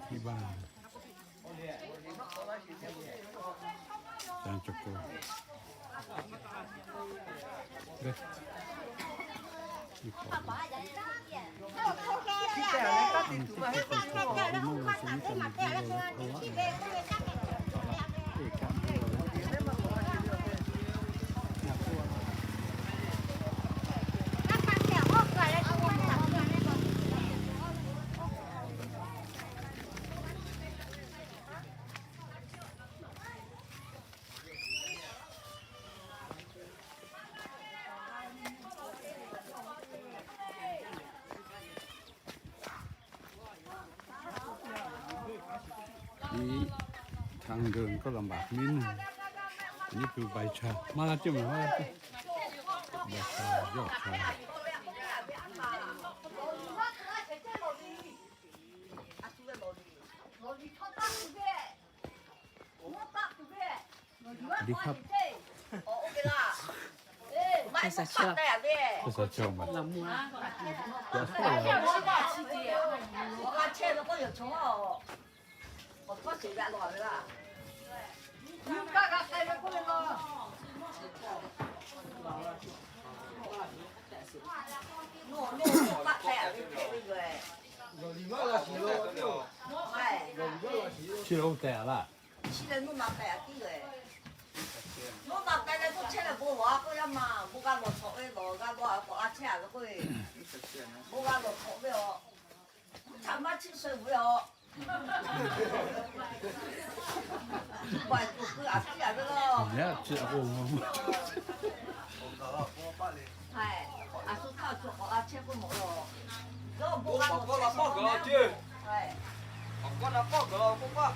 ที่บ้านอาจารย์จโก นี่ทางเดินก็ลำบากนิดนึง อันนี้คือใบชา มาแล้วใช่ไหม ว่าใบชายอดชา สวัสดีครับ ภาษาเชื่อม ภาษาเชื่อม ลำมัว Chi lo te a la. Chi leh nuˇ ma k'ai a tiˉ yoˬ. Nuˇ ma k'ai leh k'oˆ chehˇ leh bon lawˬ a k'oˆ yaˇ ma, bon g'a lawˬ chawꞈ ve lawˬ g'a dawˇ a k'awꞈ a chehˇ a ve k'oˆ ve. Bon g'a lawˬ chawꞈ ve aˬ. Htaꞈ maˇ chiˇ suh ve aˬ. Baiˬ tuˬ keu a tiˉ a ve laˇ. Yaˇ chi a k'o. Haiˬ, a shu htaˇ a shu k'awꞈ la chehˇ k'oˆ mawˬ lawˬ. Yawˇ bon g'a lawˬ chawꞈ ve. Haiˬ, awˬ kawˇ na kawˇ gaˬ la k'oˆ paˇ.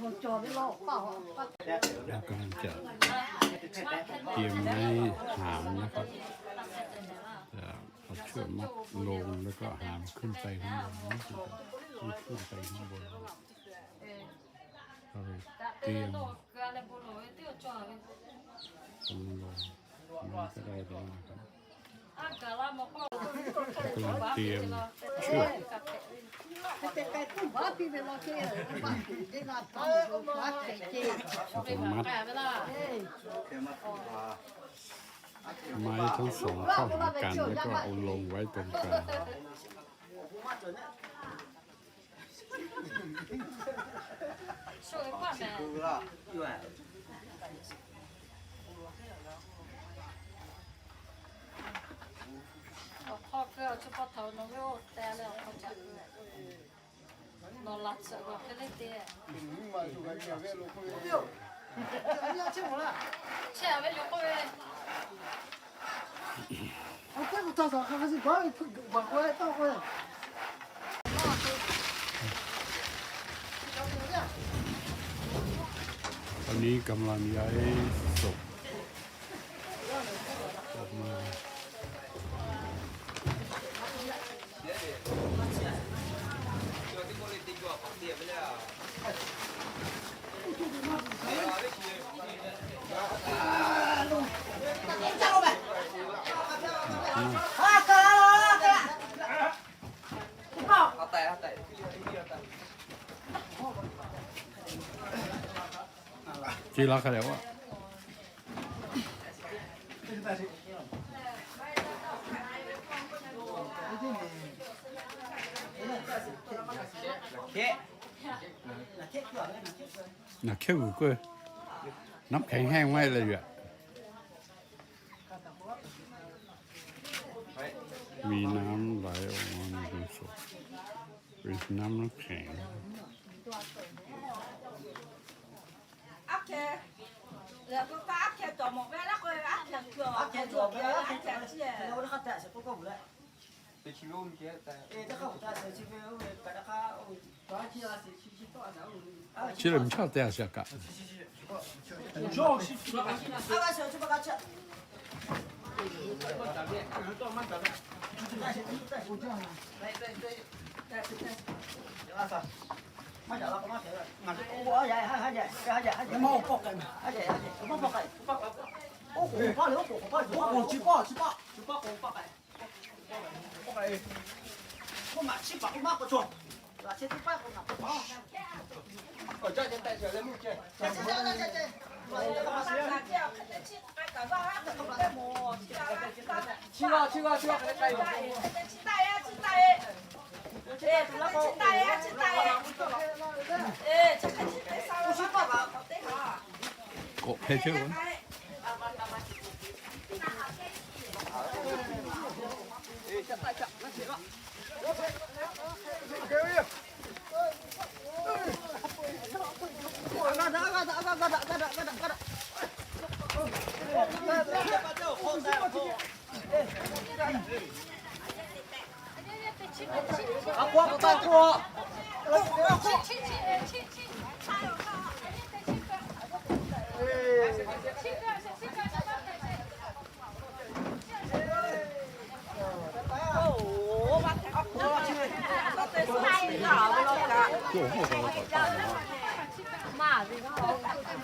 เรากำลังจะเตรียมไว้หามนะครับ จะเอาเชือกมัดลงแล้วก็หามขึ้นไปข้างบน นี่คือต้องขึ้นไปข้างบน เราเตรียมกำลังลง มันก็ได้แล้วนะครับ กำลังเตรียมเชือก เอามัดไม้ทั้งสองเข้าหากัน แล้วก็เอาลงไว้ตรงกลาง ตอนนี้กำลังย้ายศพออกมา Chi la hk'a dehꞈ a. Naˬ hkehˇ vuiˬ k'oˆ, น้ำแข็งแห้ง maˇ heˆ leh yoˬ. มีน้ำไหลออกมาในดินสด เป็นน้ำน้ำแข็ง. Chi lehˬ mvuhˇ chaˇ te a shiˍ kaꞈ. K'awꞈ hpehˇ chehˇ ve.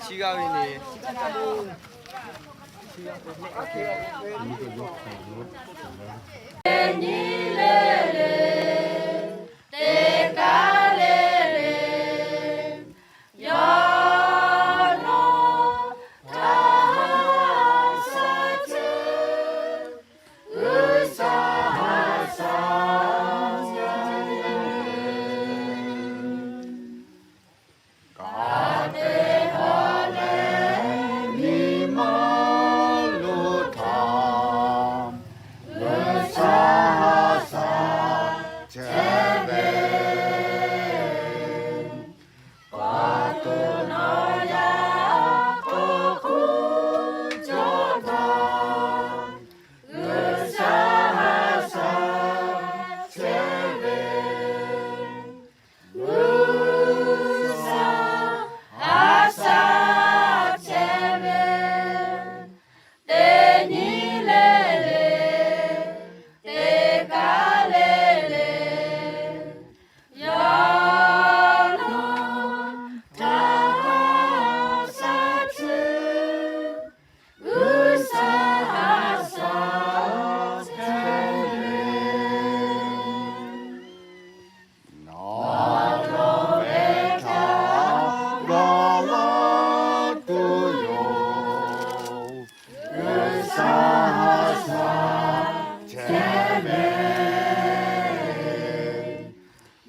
Chi g'a ve le. Teˇ nyi le le, teˇ kaˉ le le, yawˇ nawˬ htaꞈ ha shaˉ chehˇ, G'uiˬsha ha shaˉ chehˇ ve. Ka te ha leh nyi ma lo htaꞈ G'uiˬsha ha shaˉ chehˇ ve. K'awꞈ tuˬ nawˬ yaꞈ k'aw hkuˇ cawˇ htaˇ, G'uiˬsha ha shaˉ chehˇ ve. G'uiˬsha ha shaˉ chehˇ ve. Teˇ nyi le le, teˇ kaˉ le le, yawˇ nawˬ htaꞈ ha shaˉ chehˇ, G'uiˬsha ha shaˉ chehˇ ve. Nawˬ lawˬ ve htaꞈ g'aw laˇ tuˬ yoˬ. G'uiˬsha ha shaˉ chehˇ ve.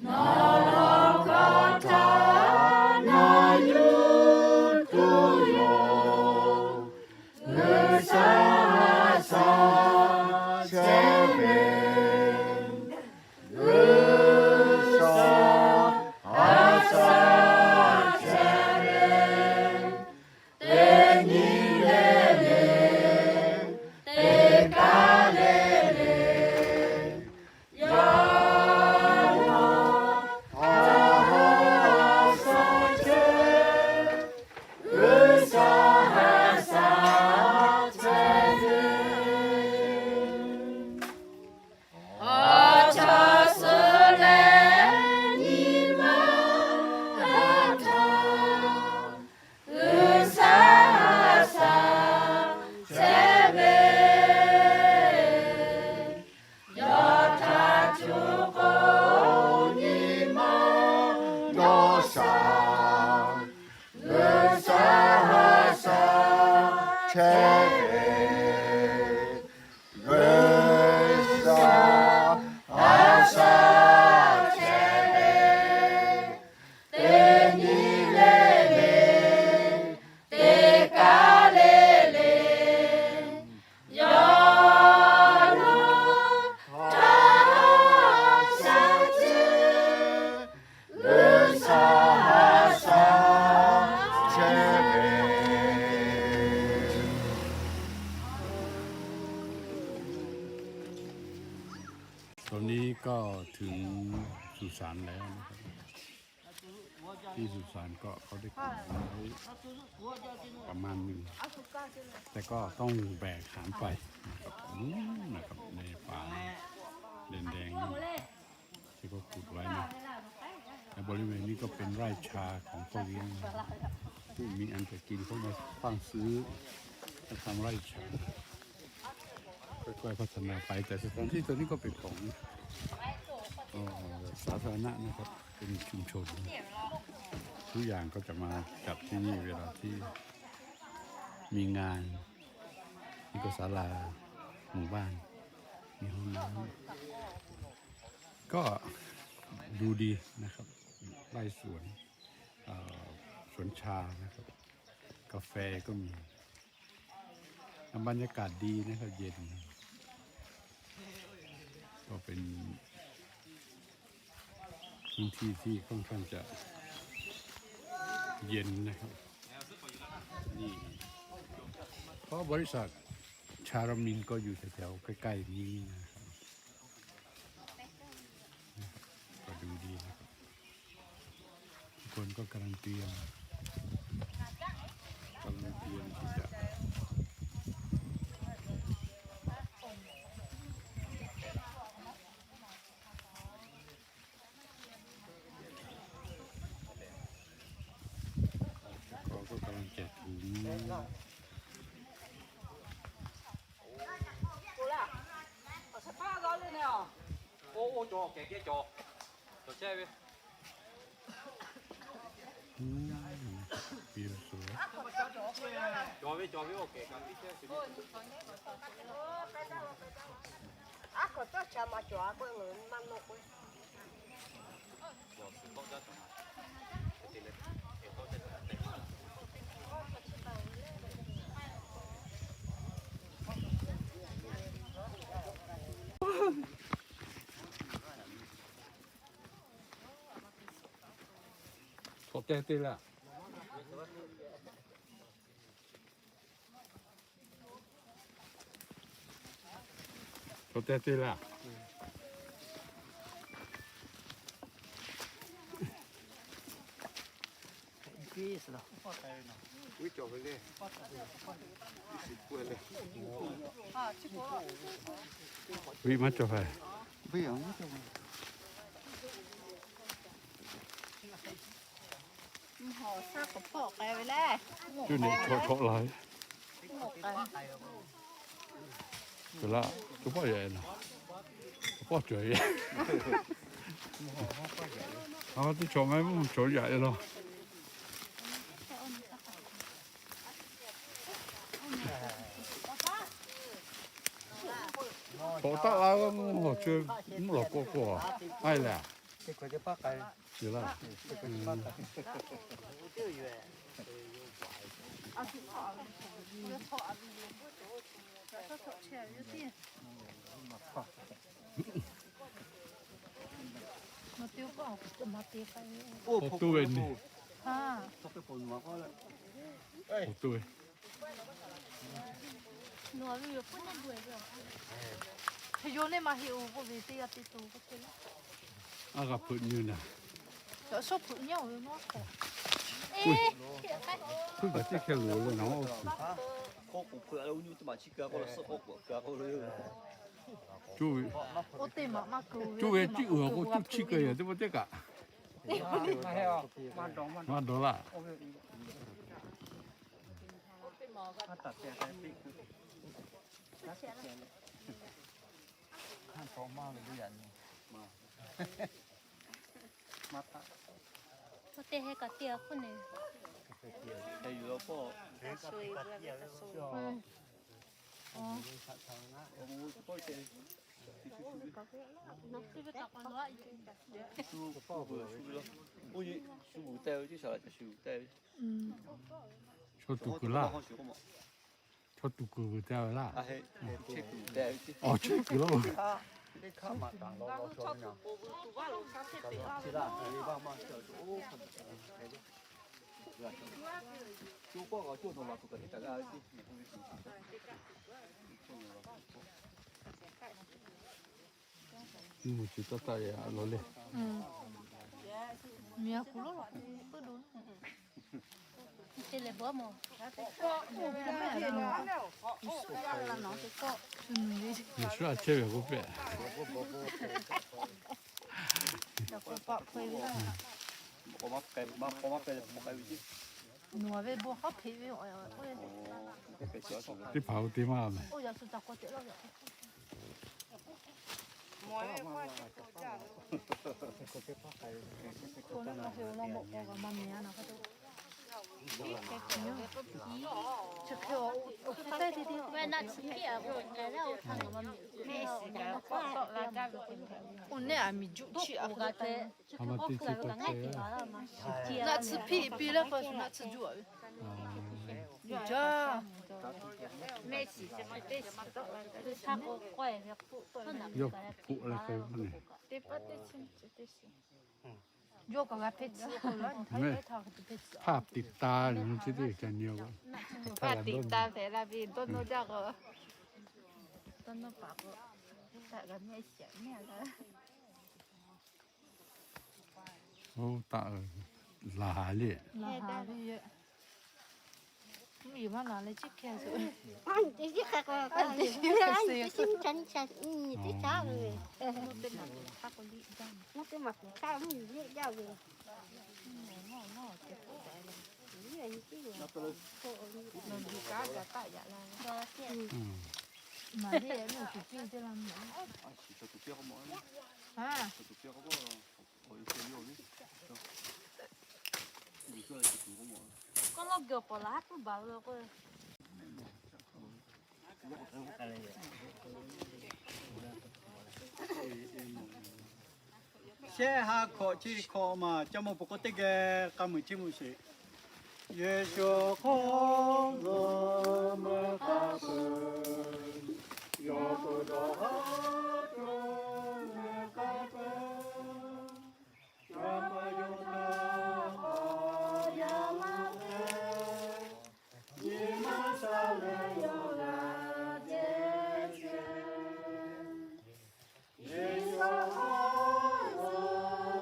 Nawˬ lawˬ hkawˇ htaꞈ na yuˬ tuˬ yoˬ. G'uiˬsha ha shaˉ chehˇ ve. G'uiˬsha ha shaˉ chehˇ ve. Teˇ nyi le le, teˇ kaˉ le le, yawˇ nawˬ htaꞈ ha shaˉ chehˇ, G'uiˬsha ha shaˉ chehˇ ve. Awˬ chaw suh leh nyi ma htaˇ, G'uiˬsha ha shaˉ chehˇ ve. Yawˇ htaꞈ cuˇ k'o nyi ma dawˇ shaˍ, G'uiˬsha ha shaˉ chehˇ ve. ตอนนี้ก็ถึงสุสานแล้วนะครับ ที่สุสานก็เขาได้ขุดไว้ประมาณหนึ่ง แต่ก็ต้องแบกหามไปนะครับ อืม นะครับ ในป่าแดงๆ นี่ ที่เขาขุดไว้นะ ในบริเวณนี้ก็เป็นไร่ชาของพ่อเลี้ยง ผู้มีอันจะกินเขามาสร้างซื้อ และทำไร่ชา ค่อยๆพัฒนาไป แต่สถานที่ตัวนี้ก็เป็นของ เอ่อ สาธารณะนะครับ เป็นชุมชน ทุกอย่างก็จะมาจัดที่นี่เวลาที่มีงาน นี่ก็ศาลาหมู่บ้าน มีห้องน้ำ ก็ดูดีนะครับ ไร่สวน เอ่อ สวนชานะครับ กาแฟก็มี บรรยากาศดีนะครับ เย็น ก็เป็นพื้นที่ที่ค่อนข้างจะเย็นนะครับ นี่ เพราะบริษัทชารามินก็อยู่แถวๆใกล้ๆนี้นะครับ ก็ดูดีนะครับ ทุกคนก็กำลังเตรียม กำลังเตรียมที่จะ เขาก็กำลังแจกถุง อืม beautiful. Chaw teh te laˇ. Chaw teh te laˇ. Viˆ maˇ cawˬ hpehꞈ. Cuˇ nyi chaw hkawꞈ la ve. Cawˬ laˇ, cawˬ pawˆ yaꞈ e naˍ. Cawˬ pawˆ cawˬ e. A, teˇ chaw maˇ mvuhˇ cawˬ yaꞈ e law. Hkawꞈ taˆ la mvuhˇ hawˬ chi, mvuhˇ lawˬ k'o k'o, a e lehˬ. Cawˬ laˇ. Awˬ to ve ni. Awˬ to ve. Aˉ g'a hpeuꞈ nyi naˍ. Hkui kaꞈ teˇ hkeh loˍ le naˍ. Cuˇ ve tiˉ uiˍ awˬ k'o cuˇ chiˇ keu yehˬ teˇ pawˆ teˇ kaꞈ maˇ dawˬ laˇ. Chaw tuˬ kuiˬ laˇ. Chaw tuˬ kuiˬ vuiˬ te ve laˇ. Awˬ, chehˇ kuiˬ laˇ. Mvuhˇ chi taˇ taˆ yaꞈ lo le. Miˬ a kuˬ lo, puiˉ do. Te leh bawˇ mawˬ. Yeˍsuˆ a chehˇ ve k'oˆ pehꞈ. Teˇ hpaˍ-oˬ te maˇ meh. Oˇ nehˬ a miˬ juˆ chiˇ a k'oˆ te. Naˆ tsuhˇ hpiˇ piˇ leh k'o, naˆ tsuhˇ juˆ a ve. Yuˬ jaˇ. Yawˇ kaꞈ g'a hpehˇ tcuh k'o, hpaˇ tiꞈ ta nyi chi teˇ ca nyi-o. Hpaˇ tiꞈ ta hpehꞈ la ve dawˇ nawˇ jaˇ k'o, dawˇ nawˇ paˍ k'o, taꞈ g'a mehˆ shiˍ mehˆ la. Oˇ taˆ laˬ le. Mvuhˇ yeˬ maˇ laˬ leh chiˇ hkeh suh. Maˍ liˇ yaꞈ nyi tuˬ piˇ teˇ laˇ mvuhˇ. K'oˆ lawˇ geh awˬ pawˍ laˬ haˉ puiˉ baˬ ve k'o. Shehˆ ha hkawꞈ chi hkawꞈ maˬ ca mawˬ peuˬ k'o teˇ geh k'a muiˬ chiˇ mvuh sheˍ. Yeˍsuˆ hk'oˆ lo meuˇ k'aˇ peuˬ, yawˇ peuˬ dawˬ haˉ tuˬ meuˇ k'aˇ peuˬ. Ca pa yawˇ htaꞈ k'awꞈ yaꞈ maˇ hpehꞈ, nyi ma sha leh yawˇ g'a jehˇ chehˇ. Yeˍsuˆ hk'oˆ lo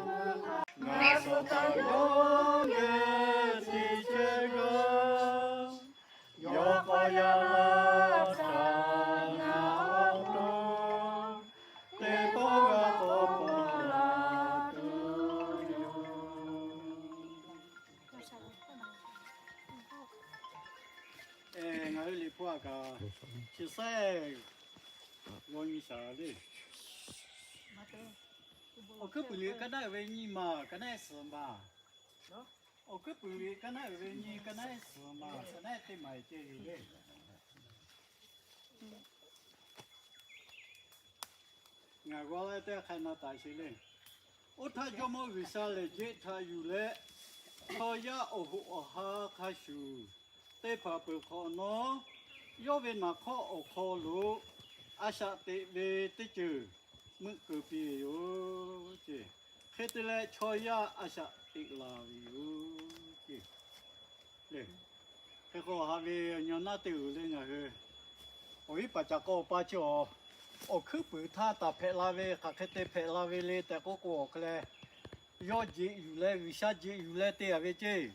meuˇ k'aˇ, ngaˬ suh htaꞈ yawˇ geh te chehˇ gaˇ. Yawˇ k'awꞈ yaꞈ la htaˇ ngaˬ awˬ to teˇ pawˆ g'a k'awꞈ hpawˇ la tuˬ yoˬ. Ngaˬ hui Liꞈ hpu aꞈ kaꞈ chi sehˉ g'aw nyi shaˍ le. Awˬ hkuiˉ puiˍ liꞈ ka naˆ uiˍ ve nyi maˬ ka naˆ suhˍ maˬ. Awˬ hkuiˉ puiˍ liꞈ ka naˆ uiˍ ve nyi ka naˆ suhˍ maˬ ka naˆ teˇ maˬ ceh yoˬ le. Ngaˬ g'aw leh teˇ hk'aˇ na taˍ sheˍ le. Oˇ htaˇ Jawˇmawˇ G'uiˬsha lehˬ jeꞈ htaꞈ yuˬ leh, chaw yaˇ awˬ hoꞈ awˬ ha hk'a shuˍ teˇ hpaˍ peuˬ hk'awꞈ nawˉ, yawˇ ve naˍ hk'awˇ awˬ hk'aw lo a shaꞈ teꞈ ve teˇ ceuˬ meuˆ keu piˇ ve yoˬ ce. Hk'e te leh chaw yaˇ a shaꞈ teꞈ la ve yoˬ ce. Hk'e k'o, haꞈ ve awˬ nyi awˬ naˉ teˇ g'uiˬ le ngaˬ hui awˬ viˉ paˍ ca k'awꞈ pa chi awˬ, awˬ hkuiˉ puiˍ htaˇ taˍ hpehꞈ la ve hk'aˬ hk'e te hpehꞈ la ve le tehꞈ k'oˆ k'o, awˬ hk'e leh yawˇ jeꞈ yuˬ leh G'uiˬsha jeꞈ yuˬ leh te a ve ce.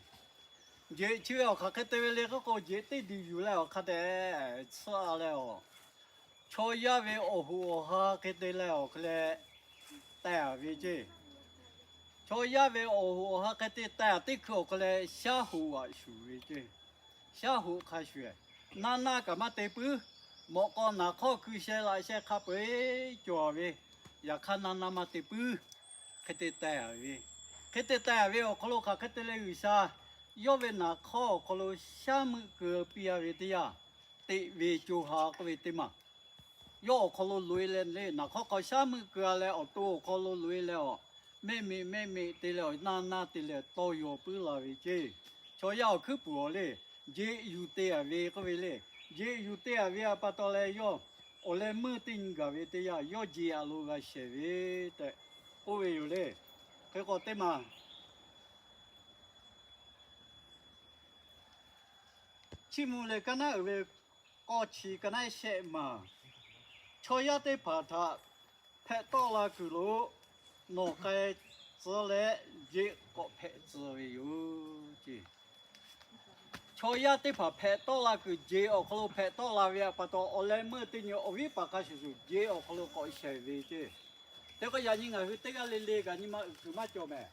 Jeꞈ chi ve awˬ hk'aˬ hk'e te ve le k'oˆ k'o, jeꞈ teˇ diˬ yuˬ leh awˬ hk'a dehꞈ tsuhˇ a leh awˬ, chaw yaˇ ve awˬ hoꞈ awˬ ha hk'e te leh awˬ hk'e leh teh a ve ce. Chaw yaˇ ve awˬ hoꞈ awˬ ha hk'e te teh a teˇ hkui awˬ hk'e leh shaˉ hoꞈ aꞈ shuˍ ve ce. Shaˉ hoꞈ hk'a shuˍ, naˇ naˇ kaꞈ maˇ te puiˉ. Mawꞈ k'aw naˍ hk'awˇ hkui sheh laꞈ sheh hk'a peu-eˬ cawˬ ve, yaꞈ hk'aˇ naˇ naˇ maˇ te puiˉ. Hk'e te teh a ve, hk'e te teh a ve awˬ hk'aw lo hk'aˬ hk'e te leh G'uiˬsha yawˇ ve naˍ hk'awˇ awˬ hk'aw lo shaˉ meuˆ keu piˇ a ve teˇ yanˇ, teꞈ ve co ha k'oˆ ve teˇ maˬ yawˇ awˬ hk'aw lo loꞈ e leh le, naˍ hk'awˇ hk'aw shaˉ meuˆ keu a leh awˬ to awˬ hk'aw lo loꞈ e leh awˬ, mehˆ meꞈ mehˆ meꞈ te leh awˬ, naˇ naˇ te leh tawˇ yaw puiˉ la ve ce. Chaw yaˇ awˬ hkuiˉ puiˍ awˬ le, jeꞈ yuˬ te a ve k'oˆ ve le. Jeꞈ yuˬ te a ve a pa taw leh yawˇ awˬ leh meuˇ teˇ nyi gaˬ ve teˇ yanˇ, yawˇ jeꞈ aꞈ lo g'a shehˍ ve tehꞈ k'oˆ ve yoˬ le. Hk'e k'o teˇ maˬ Chiˇ mvuh leh ka naˉ uiˍ ve k'awˇ chi ka naˉ shehˆ maˬ, chaw yaˇ teˇ hpaˍ htaꞈ hpehꞈ tawˆ la kuiˬ lo nawˬ k'ai tcuh leh jeˇ k'awꞈ hpehꞈ tcuh ve yoˬ ceˇ. Chaw yaˇ teˇ hpaˍ hpehꞈ tawˆ la kuiˬ jeˇ awˬ hk'aw lo hpehꞈ tawˆ la ve pa taw, awˬ leh meuˇ teˇ nyi awˬ viˉ paˍ hk'a shuˍ shuˍ jeˇ awˬ hk'aw lo k'awꞈ shaiˍ ve ceˇ. Teˇ k'o yaꞈ nyi ngaˬ hui teˇ g'aˇ le le kaꞈ nyi ma uiˍ kuiˬ maˇ cawˬ mehˍ.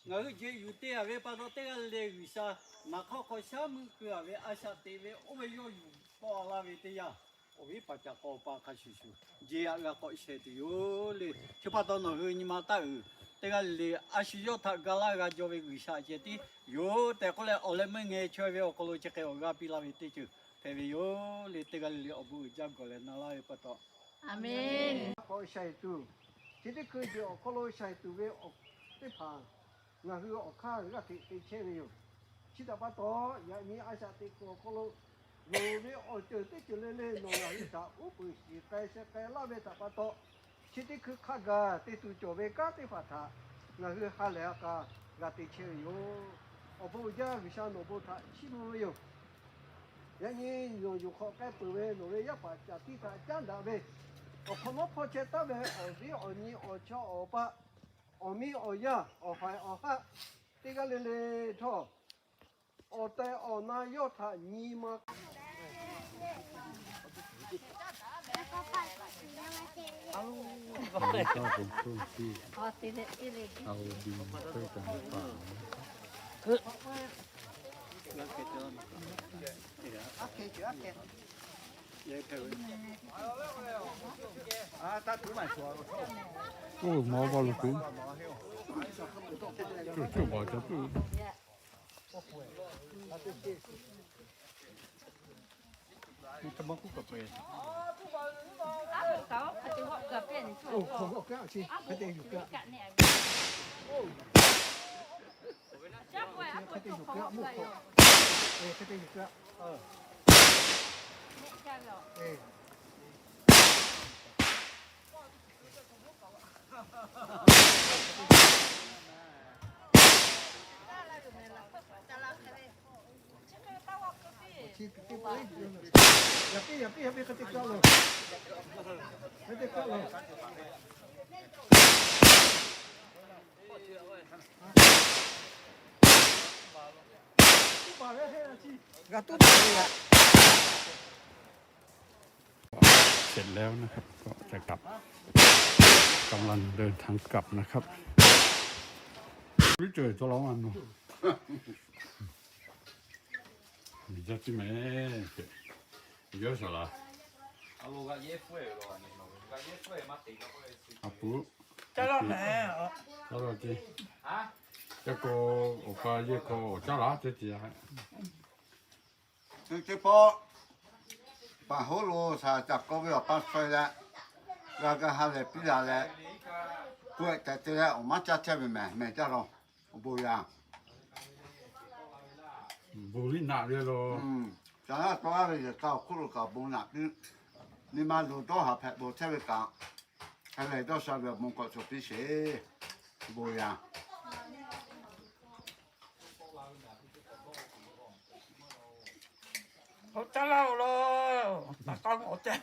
Ngaˬ hui jeꞈ yuˬ te-a ve pa taw, teˇ g'aˇ le le G'uiˬsha naˍ hk'aˇ hk'aw shaˉ meuˇ keu-a ve a shaꞈ teꞈ ve oˇ ve yawˇ yuˬ tawˆ-a laˇ ve teˇ yanˇ, awˬ viˉ paˍ caꞈ k'aw pa hk'a shuˍ shuˍ jeˇ yaꞈ g'a k'awꞈ shaiˍ tuˬ yoˬ le. Chi pa taw nawˬ hui nyi ma taˇ uiˍ. Teˇ g'aˇ le le a shu yawˇ htaꞈ ga laˇ g'a jaw ve G'uiˬsha ceh tiˉ yoˬ tehꞈ k'oˆ leh, awˬ leh meuˇ ngeh chaweh ve awˬ hk'aw lo chi hk'e awˬ g'aˇ piˇ laˇ ve teˇ ceuˬ hpehꞈ ve yoˬ le. Teˇ g'aˇ le le awˬ bon uiˍ jaˇ gawˬ leh na laˇ ve pa taw, Aˍmenˍ. K'awꞈ shaiˍ tuˬ, chi teˇ hkui jeˬ awˬ hk'aw lo shaiˍ tuˬ ve teˇ hpaˍ ngaˬ hui awˬ hk'aˇ g'aˇ hteꞈ te chehˇ ve yoˬ. Chi htaꞈ pa taw, yaꞈ nyi a shaꞈ teꞈ kuiˬ awˬ hk'aw lo loˍ ve awˬ ceuˬ teˇ ceuˬ le le nawˬ ngaˬ hui htaꞈ uˉ peunˍ shiˍ k'ai sheh k'ai laˇ ve htaꞈ pa taw, chi teˇ hkui hk'a gaˬ te tuˬ cawˬ ve kanˉ teˇ hpaˍ htaꞈ ngaˬ hui ha lehˬ ha k'a g'a te chehˇ ve yoˬ. Awˬ bon uiˍ jaˇ G'uiˬsha nawˬ bon htaꞈ chiˇ mvuh ve yoˬ. Yaꞈ nyi nawˬ yonˍ hk'awꞈ k'ai peuˬ ve nawˬ ve yaˇ paˍ caˬ tiˇ htaꞈ caˉ daꞈ ve, awˬ hk'awꞈ nawˉ hpawˇ chehˇ taˉ ve awˬ viˉ awˬ nyi awˬ chaw awˬ pa, awˬ miˇ awˬ yaˇ awˬ haiˬ awˬ haˆ, teˇ g'aˇ le le htawˇ, awˬ tehˬ awˬ na yawˇ htaꞈ nyi ma Oˇ, mawˬ baˬ lo tuˬ, coˇ coˇ baˬ ca tuˬ. G'a tuˉ taˍ ve yaꞈ. เสร็จแล้วนะครับ ก็จะกลับ กำลังเดินทางกลับนะครับ รู้เจอตัวเราอันเนาะ มีเจ้าที่ไหม เยอะสุดละ အပူ ကျတော့မယ် ကျတော့ကြည့် ကျတော့ အိုပါ ရေကော ကျတော့ ကြည့်ကြည့် Teˇ pawˆ, paˍ hoˉ lo shaˍ caˬ k'aw ve awˬ pa saweh leh, g'a g'a ha lehˬ piˇ laˬ leh, k'oˆ-e tehꞈ te leh awˬ maˇ caˇ chehˇ ve mehˍ mehˍ jaˇ law. Awˬ bon yaˇ, bon liˇ naꞈ ve law. Caˬ laˇ taw laˇ ve yehˬ kaꞈ awˬ hk'oˆ lo kaꞈ bon naꞈ piˇ, nyi ma luˬ dawˇ haˍ hpehꞈ bon chehˇ ve kaꞈ, hk'e lehˬ dawˇ sha ve awˬ bon k'awꞈ cawˬ piˇ sheˍ. Bon yaˇ. Awˬ caˇ laˇ-oˬ law, taꞈ k'aˇ awˬ caˇ.